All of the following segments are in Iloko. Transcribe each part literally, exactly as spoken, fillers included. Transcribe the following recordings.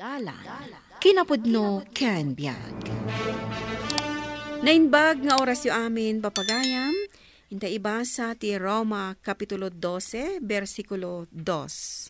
Dalan, kinapudno ken biag. Naimbag nga orasyo amin, papagayam. Inta ibasa ti Roma Kapitulo dose, bersikulo dos.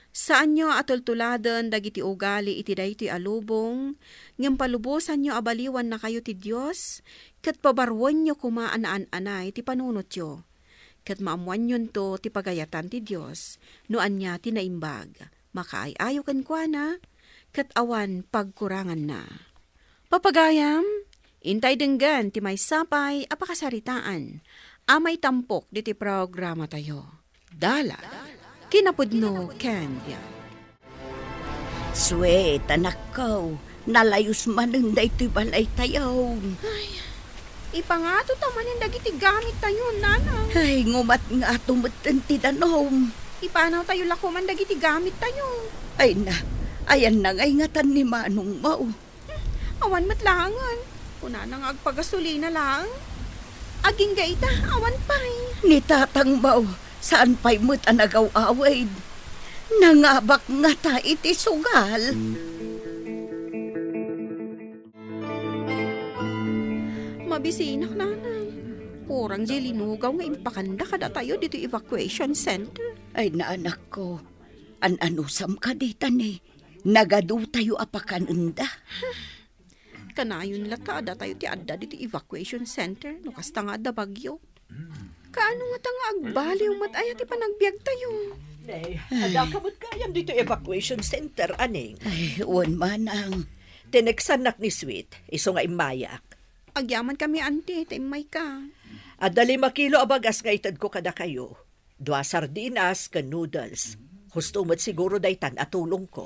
Saanyo a tultuladen dagiti ugali iti daytoy a lubong, ngem palubosanyo a baliwannakayo ti Dios, ket pabaruenyo koma a naan-anay ti panunotyo. Ket maammoanyonto ti pagayatan ti Dios no ania ti naimbag, makaay-ayo kenkuana, ket awan pagkuranganna. Papagayam, intay denggen ti maysa pay a pakasaritaan a maitampok ditoy programatayo. Dalan, kinapudno ken biag. Sweet, anakko, nalayos manen daytoy balaytayo. Ay, ipangato ta manen dagiti gamittayo, Nana. Ay, ngumat nga ato metten ti danum. Ipanawtayo la koman dagiti gamittayo. Ay na, ayan na ngay ngatan ni manong mo. Awan met laengen. Kunana nga agpagasolina laeng. Agingga ita, awan pay. Ni tatang mo, saan pay met a nagaw-awid. Nangabak ngata iti sugal. Mabisinak, Nanang. Kurang diay linugaw nga impakanda kadatayo ditoy evacuation center. Ay, naanakko, an-anusam kadi ta ni nagadutayo a pakanenda? Kanayon latta a datayo ti adda ditoy evacuation center no kasta nga adda bagyo. Kaano ngata nga agbaliw met aya ti panagbiagtayo? Nay, adda ka met gayam ditoy evacuation center, aning? Ay, wen manang. Tineksannak ni Sweet, isu nga immayak. Agyamankami, Auntie, ta immayka. Adda lima kilo a bagas nga itedko kadakayo. Dua sardinas ken noodles. Husto met siguro daytan a tulongko.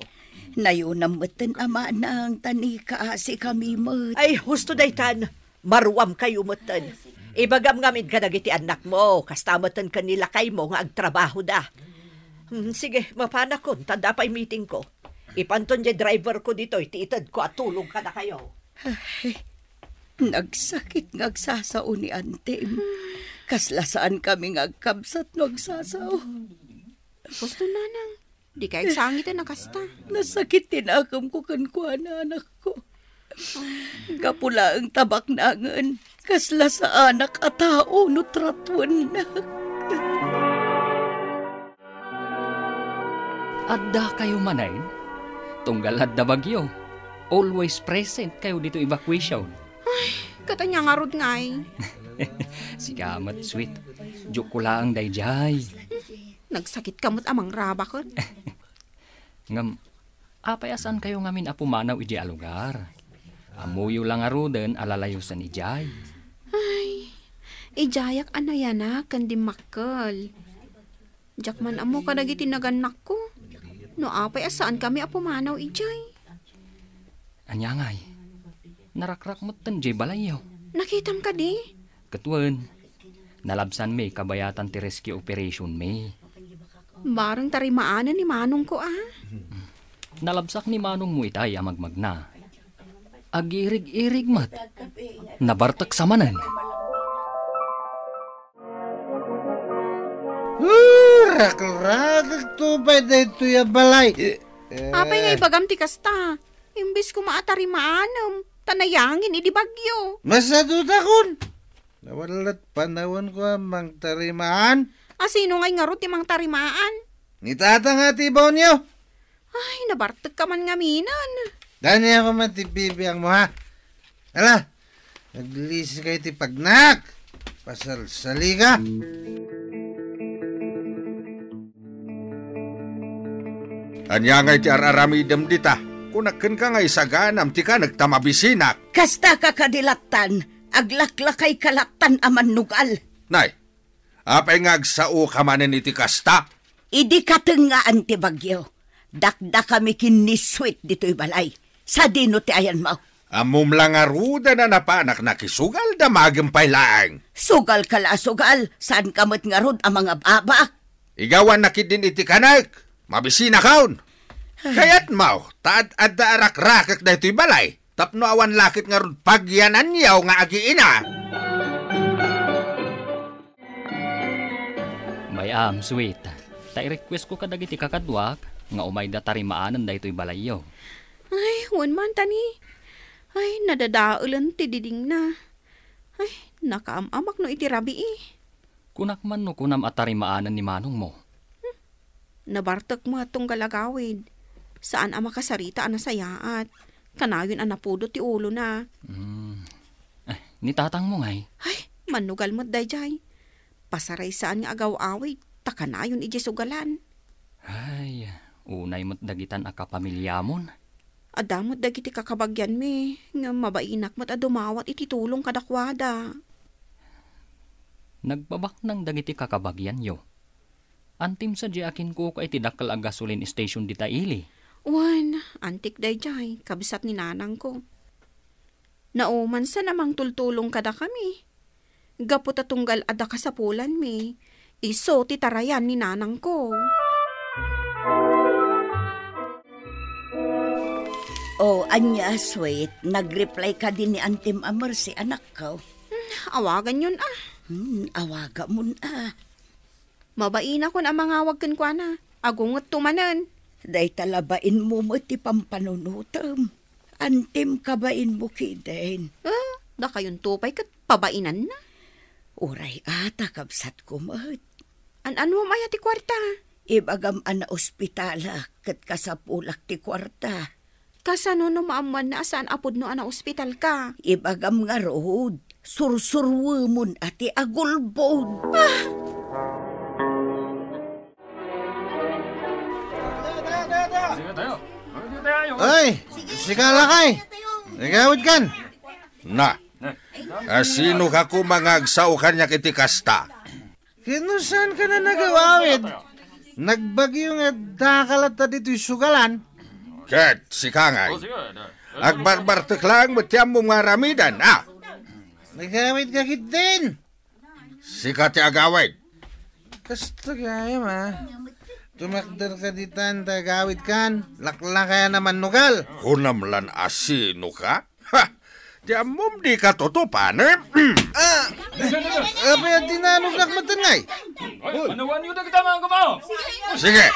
Nayonam metten a manang ta ni kaasikami met. Ay, husto daytan. Maruamkayo metten. Ibagam ngamin kadagiti annakmo, kasta metten ken ni lakaymo nga agtrabahoda. Hmm, sige, mapanakon, ta adda pay meetingko. Ipanton diay driverko ditoy ti itedko a tulong kadakayo. Ay, nagsakit nga agsasao ni Antem. Kasla saankami nga agkabsat no agsasao. Husto, Nanang. Dikay agsangiten a kasta. Nasakit ti nakemko kenkuana, anakko. Gapu laeng ta baknangen, kasla saanak a tao no tratuennak. Addakayo manen? Tunggal adda bagyo, always present kayo ditoy evacuation. Ay, ket ania ngarud ngay? Sika met, Sweet. Joke ko laeng daydiay. Nagsakit ka met a mangrabaken. Ngem, apay a saan kayo ngamin a pumanaw idiay a lugar? Ammoyo la ngaruden a lalayosen idiay. Ay, idiayak a nayanak ken dimmakkel. Diak man ammo kadagiti nagannakko. No apay a saankami a pumanaw idiay. Ania ngay? Narakrak metten diay balayyo. Nakitam kadi? Ket wen, nalabsanmi kabayatan ti rescue operation mi. Bareng tarimaanen ni manongko a. Nalabsak ni manongmo itay a magmagna. Agirig-irig met. Nabartek sa manen. Uh, rakrakekto pay daytoy a balay. Eh, eh. Apay nga ibagam ti kasta? Imbes koma a tarimaanem, ta nayangin idi bagyo. Masadutakon. Nawallat panawanko a mangtarimaan. A sino ngay ngarud ti mangtarimaan? Ni tata nga ti baonyo. Ay, nabartek ka man ngaminen. Daniako man ti bibiangmo, ha? Ala, naglisi kayo ti pagnak. Pasalsali ka. Ania ngay ti ar-aramidem dita? Kunak kenka nga isaganam ti kanek ta mabisinak. Kasta ka kadi lattan, aglaklakay ka lattan a mannugal. Nay, apay nga agsaoka manen iti kasta? Idi katengngaan ti bagyo, dakdakami ken ni Sweet ditoy balay. Sadino ti ayanmo? Ammom la ngaruden a napanak nakisugal, damagem pay laeng. Sugal ka la a sugal, saan ka met ngarud a mangab-abak? Igawannak ketdin iti kanek, mabisinakon. Kayatmo, ta ad-adda a rakrakek daytoy balay. Tapno awan la ket ngarud pagyananyo nga agiina. Bay-am, Sweet. Ta i-request ko kadagiti kakaduak nga umayda tarimaanen daytoy balayyo. Ay, wen man, Tani. Ay, nadadaelen ti didingna. Ay, nakaam-amak no iti rabii. Kunak man no kunam a tarimaanen ni manongmo. Hmm. Nabartek met tunggal agawid. Saan a makasarita a nasayaat. Kanayon a napudot ti ulona. Hmm. Eh, ni tatangmo ngay? Ay, mannugal met dayjay. Pasaraysaen nga agaw-awid, ta kanayon idiay sugalan. Ay, unay met dagitan a kapamiliamon. Adda met dagiti kakabagianmi, ngem mabainak met a dumawat iti tulong kadakuada. Nagbabaknang dagiti kakabagianyo. Antim sadiay a kinkuka iti dakkel a gasoline station dita ili. Wen, antik dayjay, kabsat ni nanangko. Naumansan a mangtultulong kadakami. Gapu ta tunggal adda kasapulanmi, isu ti tarayan ni nanangko. Oh, ania, sweet? Nag-reply kadi ni Antim a Mercy, anakko? Hmm, awaganyon, ah. Hmm, awagamon, ah. Mabainakon a mangawag kenkuana. Agungetto manen. Dayta la bainmo met ti pampanunotem. Antim ka bainmo kiden. Ah, dakayonto pay ket pabainanna. Uray ata, kabsatko met. An-anuam aya ti kuarta? Ibagam a naospitalak ket kasapulak ti kuarta. Kasano no maammoanna a saan a pudno a naospitalka? Ibagam ngarud, sursuruemon a ti agulbod. Ah! Ay, sika lakay. Nagawid kan. Na, asino ka koma nga agsao kaniak iti kasta? Ket no saan ka na nagawawid, nagbagyo nga dakal ta ditoy sugalan. Ket sika ngay, agbarbartek laeng met ti ammom nga aramiden, a? Nagawid ka ketdin. Sika ti agawid. Kasta gayam, a. Tumakder ka ditan, ta agawid kan. Laklakayan a mannugal. Kunam lan asino ka? Ha! Ti ammom di ka tutupan, eh? Ah! Apay a dinanognak met ngay? Ay, panawanyo dagita nga agama! Sige,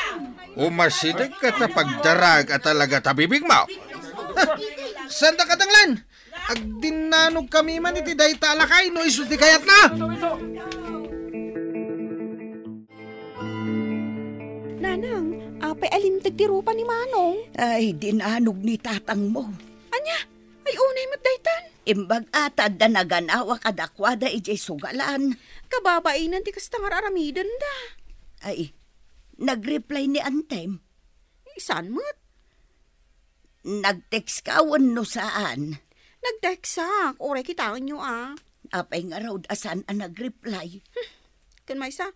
umasideg ka ta pagdaraag a talaga ta bibigmo. Ha! Saan da kadanglan? Agdinnanog kami man iti dayta a lakay no isu ti kayatna. Nanang, apay a linteg ti rupa ni Manong? Ay, dinanog ni tatangmo. Ania? Ay, unay met daytan. Imbag a ta adda naganawa kadakuada idiay sugalan. Kababainen ti kasta nga ar-aramidenda. Ay, nag-reply ni Antem? Saan met? Nag-text ka wenno saan? Nag-textak, uray kitaenyo a. Apay ngarud a saan a nag-reply? Hmm, ken maysa,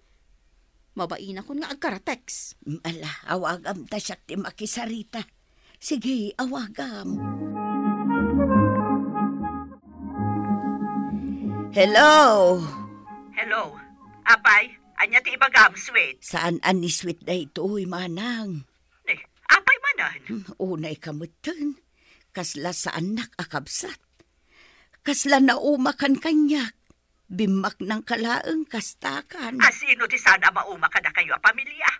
mabainakon nga agkara-text. Ala, awagam ta siak ti makisarita. Sige, awagam. Hello? Hello. Apay, ania ti ibagam, sweet? Saan a ni sweet daytoy, manang? Eh, apay manen? Hmm, unay ka metten. Kasla saannak a kabsat. Kasla naumakan kaniak. Bimmaknangka laeng kastakan. Asino ti saan a mauma kadakayo a pamilia?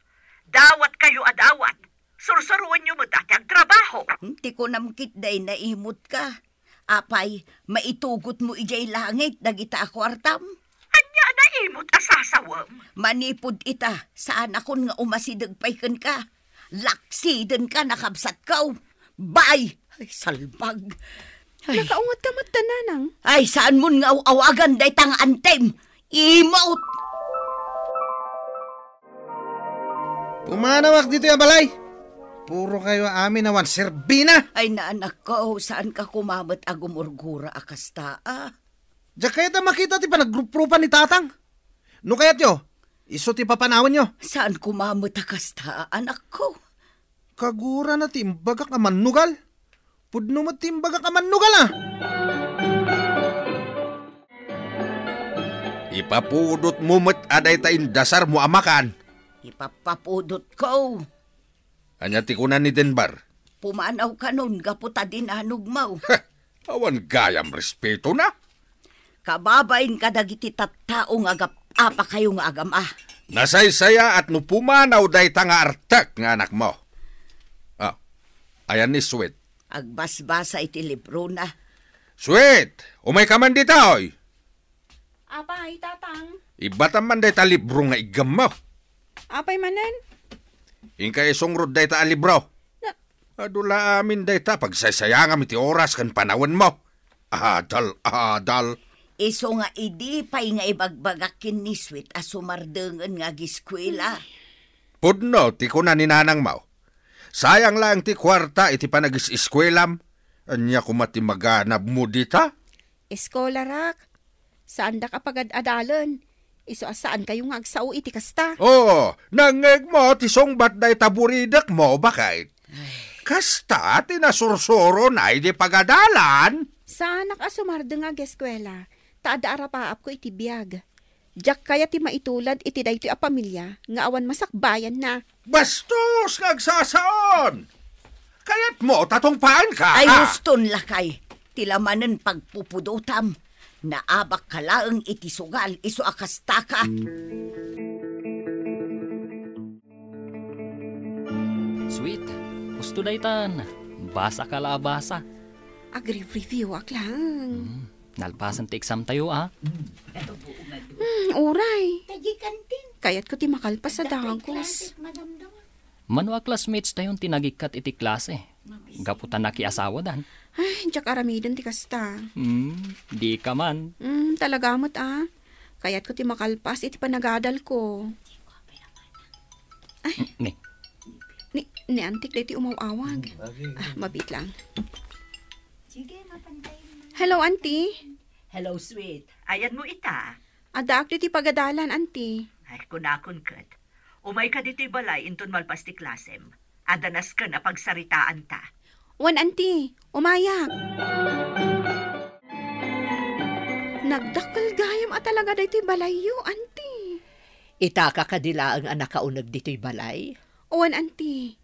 Dawatkayo a dawat. Sursuroenyo met a ti agtrabaho. Hmm, ti kunam ketdi, naimutka. Apay, maitugotmo idiay langit dagita a kuartam? Ania a naimut a sasawem? Manipud ita, saanakon nga umasideg pay kenka. Laksidenka, nakabsatko. Bay! Ay, salbag. Ay. Nakaungatka met, nanang? Ay, saanmon nga aw-awagan dayta nga antem. Imut! Pumanawak ditoy a balay. Puro kayo amin awan serbina. Ay, naanakko, saanka koma met a gumurgura a kasta, a? Diak kayat a makita ti panagruprupan ni Tatang. No kayatyo, isu ti papanawenyo. Saan koma met a kasta, anakko? Kagurana ti imbagak a mannugal. Pudno met ti imbagak a mannugal, a. Ipapudotmo met a dayta indasarmo a makan. Ipapapudotko. Ania ti kuna ni Denver? Pumanaw kanon gapu ta dinanogmo. Heh, awan gayam respetona. Kababain kadagiti tattao nga agap-apakayo nga agama. Nasaysayaat no pumanaw dayta nga artek nga anakmo. Ayan ni Sweet. Agbasbasa iti librona. Sweet! Umayka man ditoy! Apay, Tatang? Ibbatam man dayta libro nga iggammo. Apay manen? Inka isungrod dayta a libro. Na- Adu la amin dayta pagsaysayangam iti oras ken panawenmo. Adal, adal. Isu nga idi pay nga ibagbagak ken ni Sweet a sumardengen nga agiskuela. Pudno ti kuna ni nanangmo. Sayang laeng ti kuarta iti panagis-iskuelam. Ania koma ti maganabmo dita? Eskolarak, saandak a pagad-adalen. Isu a saankayo nga agsao iti kasta. Oo, nangngegmo ti sungbat dayta buridekmo, baket. Ay. Kasta ti nasursurona idi pagadalan. Saanak a sumardeng nga ageskuela, ta adda arapaapko iti biag. Diak kayat ti maitulad iti daytoy a pamilia nga awan masakbayanna. Bastos nga agsasaon! Kayatmo ta tungpaenka, Ay, ah! Huston, lakay. Ti la manen pagpupudotam. Naabakka laeng iti sugal, isu a kastaka. Sweet, husto daytan. Basaka la a basa. Agri-review ak lang. Hmm, nalpasen ti exam tayo, ah. Hmm, uray. Kayatko ti makalpas a dagos. Mano a classmates tayon ti nagikkat iti klase? Gapu ta nakiasawadan. Ay, diak aramiden ti kasta. Hmm, di ka man. Hmm, talaga met, ah. Kayatko ti makalpas iti panagadalko. Ay. Ni. Ni, ni Antik daytoy umaw-awag. Ah, mabit lang. Sige, mapantay mo. Hello, Auntie. Hello, sweet. Ayanmo ita? Addaak ditoy pagadalan, Auntie. Ay, kunakon ket. Umayka ditoy balay inton malpas ti klasem. Adda nasken a pagsaritaanta. Wen, Auntie, umayak. Nagdakkel gayam a talaga daytoy balayyo, Auntie. Itaka kadi laeng a nakauneg ditoy balay? Wen, Auntie.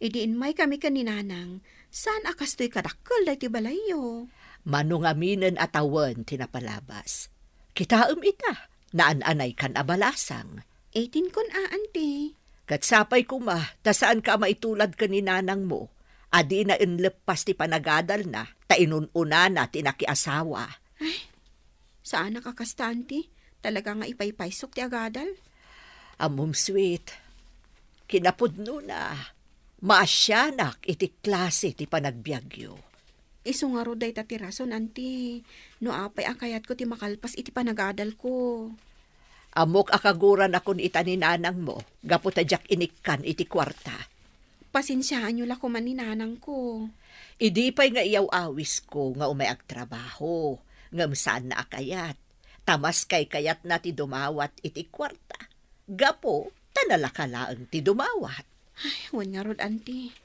Idi inmaykami ken ni Nanang, saan a kastoy kadakkel daytoy balayyo. Mano ngaminen a tawen ti napalabas. Kitaem ita, naan-anaykan a balasang. Itinkon a, Auntie. Ket sapay koma, ta saanka a maitulad ken ni nanangmo, a dina inleppas ti panagadalna, ta inun-unana ti nakiasawa. Ay, saanak a kasta, Auntie. Talaga nga ipaypaysok ti agadal. Ammom, sweet. Kinapudnona, maasianak iti klase ti panagbiagyo. Isu ngarud dayta ti rason, Auntie, no apay a kayatko ti makalpas iti panagadalko. Ammok a kaguranakon ita ni nanangmo, gapu ta diak inikkan iti kuarta. Pasensiaanyo la koma ni nanangko. Idi pay nga iyaw-awisko nga umay agtrabaho, ngem saanna a kayat, ta maskaykayatna ti dumawat iti kuarta. Gapu ta nalaka laeng ti dumawat. Ay, wen ngarud, Auntie.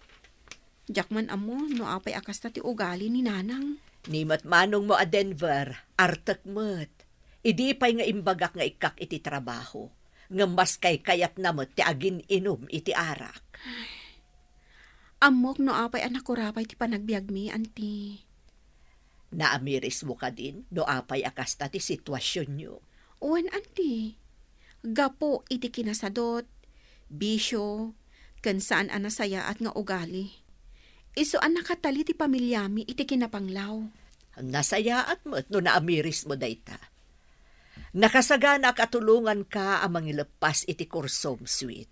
Diak man ammo no apay a kasta ti ugali ni Nanang. Ni met manongmo a Denver, artek met. Idi pay nga imbagak nga ikkak iti trabaho, ngem maskaykayatna met ti agin-inum iti arak. Ammok no apay a nakurapay ti panagbiagmi, Auntie. Naamirismo kadin no apay a kasta ti situasionyo? Wen, Auntie. Gapu iti kinasadot, bisio, ken saan a nasayaat nga ugali. Isu a nakatali ti familiami iti kinapanglaw. Nasayaat met no naamirismo dayta. Nakasaganaak a tulonganka a mangileppas iti kursom, sweet.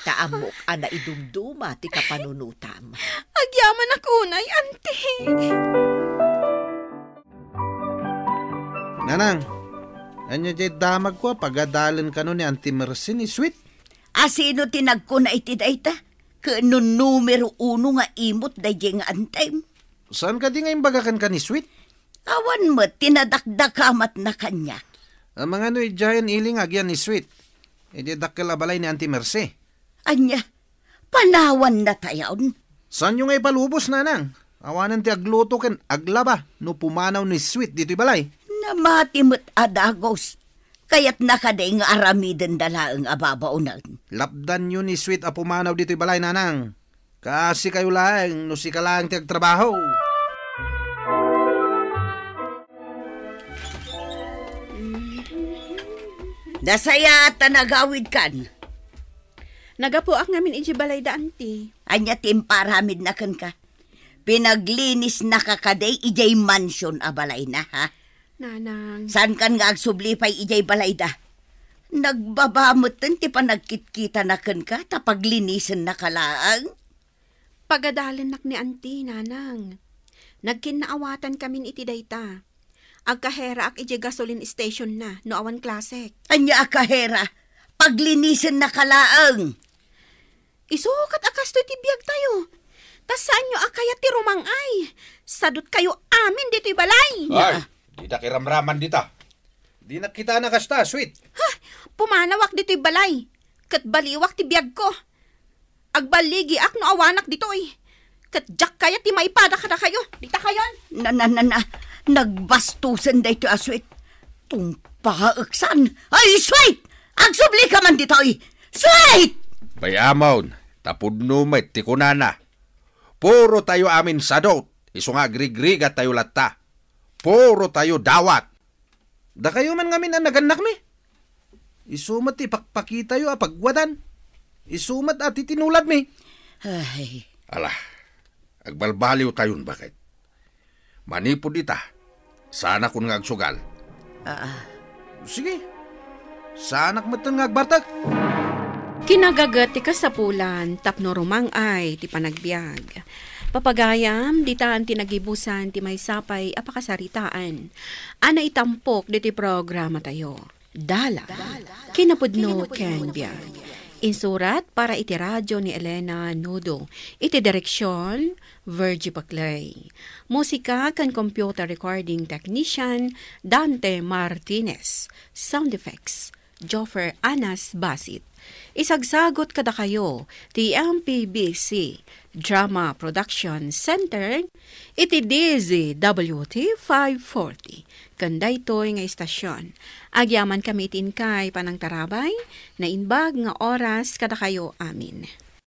Ta ammok a naidumduma ti kapanunotam. Agyamanak unay, Auntie. Nanang, ania diay damagko a pagadalen kano ni Auntie Mercy ni Sweet? A sino ti nagkuna iti dayta? Ket no numero uno nga imot daydiay nga antem? Saan kadi nga imbaga kenka ni Sweet? Awan met ti nadakdakamatna kaniak. Amangan no idiayen ili nga agyat ni Sweet. Idiay dakkel a balay ni Auntie Mercy. Ania? Panawanna tayon? Saanyo nga ipalubos, nanang. Awanen ti agluto ken aglaba no pumanaw ni Sweet ditoy balay. Namati met a dagus. Kayatna kadi nga aramidenda laeng a babaonen? Lapdanyo ni Sweet a pumanaw ditoy balay, nanang. Kaasikayo laeng no sika laeng ti agtrabaho. Nasayaat ta nagawidkan. Nagapuak ngamin idiay balay da, Auntie. Ania ti imparamidna kenka? Pinaglinisnaka kadi idiay mansion a balayna, ha? Nanang. Saankan nga agsubli pay idiay balayda? Nagbaba metten ti panagkitkitana kenka ta paglinisen na ka laeng. Pagadalennak ni Auntie, Nanang. Nagkinnaawatan kamin iti dayta. Agkaheraak idiay gasoline station na no awan klasek. Ania a kahera? Paglinisen na ka laeng. Isu ket a kastoy ti biagtayo. Ta saanyo a kayat ti rumang-ay. Sadutkayo amin ditoy balay. Ay, dita kiramraman dita. Dinak kitana kasta, sweet. Ha? Pumanawak ditoy balay. Ket baliwak ti biagko. Agballigiak no awanak ditoy. Ket diak kayat ti maipada kadakayo. Dita kayon. Na, na, na, na. Nagbastusen daytoy a sweet. Tumpaek san. Ay, sweet! Agsubli ka man ditoy. Sweet! Bay-amon, ta pudno met ti kunana. Puro tayo amin sadot, isu nga agrigrigat tayo latta. Puro tayo dawat. Dakayo man ngamin a nagannakmi. Isu met ti ipakpakitayo a pagwadan. Isu met a titinuladmi. Ay. Ala, agbalbaliw tayon, baket. Manipud ita, saanakon nga agsugal. Aa. Sige, saanak metten nga agbartek. Kinagaget ti kasapulan tapno rumang-ay ti panagbiag. Papagayam, ditan ti nagibusan ti maysa pay a pakasaritaan a naitampok ditoy programatayo. Dalan, kinapudno ken biag. Insurat para iti radio ni Elena Nudo. Iti direksyon, Virgie Paclay. Musika ken computer recording technician, Dante Martinez. Sound effects, Joffer Anas Basit. Isagsagot kadakayo ti M P B C Drama Production Center iti D Z W T five forty. Ken daytoy nga istasyon, agyamankami iti inkay panangtarabay, naimbag nga oras kadakayo amin.